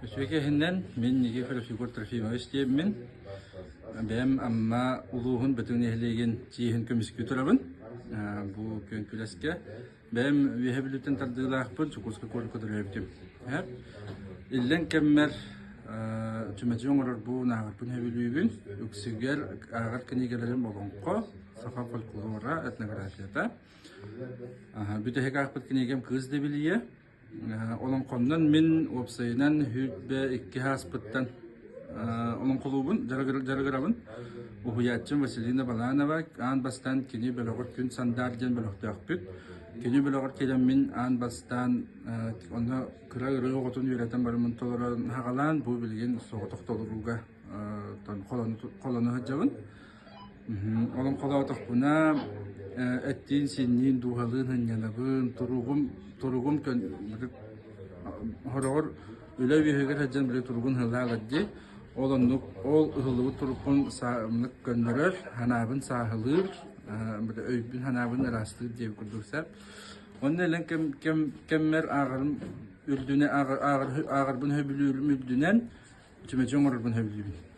Үчүгэй иһинэн мин Никифоров Егор Трофимович диэммин. Бэйэм Амма улууһун Бөтүҥ нэһилиэгин чиэһин көмүскүү турабын. Бу күөн күрэскэ бэйэм Үөһэ Бүлүүттэн тардыылаахпын, Чукурска куоракка төрөөбүтүм. Иллэҥ кэммэр чүмэчи оҥорорбун, ааҕарбын сөбүлүүбүн. Үксүгэр ааҕар кинигэлэрим олоҥхо, саха фольклора, этнографията. Бүтэһик аахпыт кинигэм «Кыыс Дэбилийэ». Олоҥхоннон мин уопсайынан 22 ааспыттан олоҥхолуубун, дьарыгырабын. Уһуйааччым Василина Баланова аан бастаан кини бөлөҕөр Күн Сандаар диэн бөлөхтөөхпүт. Кини бөлөҕөр кэлэммин аан бастаан онно кыра ырыа оҕотун үөрэтэн барыммын толорон аҕалаан бу билигин соҕотох толорууга холоно сылдьабын. Олоҥхолоотохпуна эттиин-синниин, дууһалыын сынньанабын, туругум туругум хороҕор үлэ үөһүгэр сылдьан били туругун ыһыллаалар дии. Ол оннук ол ыһыллыбыт турукпун саамнык көннөрөр, санаабын сааһылыыр, өйбүн санаабын ыраастыыр диэбит курдук сөп. Онно илэн кэм кэм кэммэр ааҕарым үрдүнэ ааҕарбын сөбүлүүрүм үрдүнэн чүмэчи оҥорорбун сөбүлүүбүн.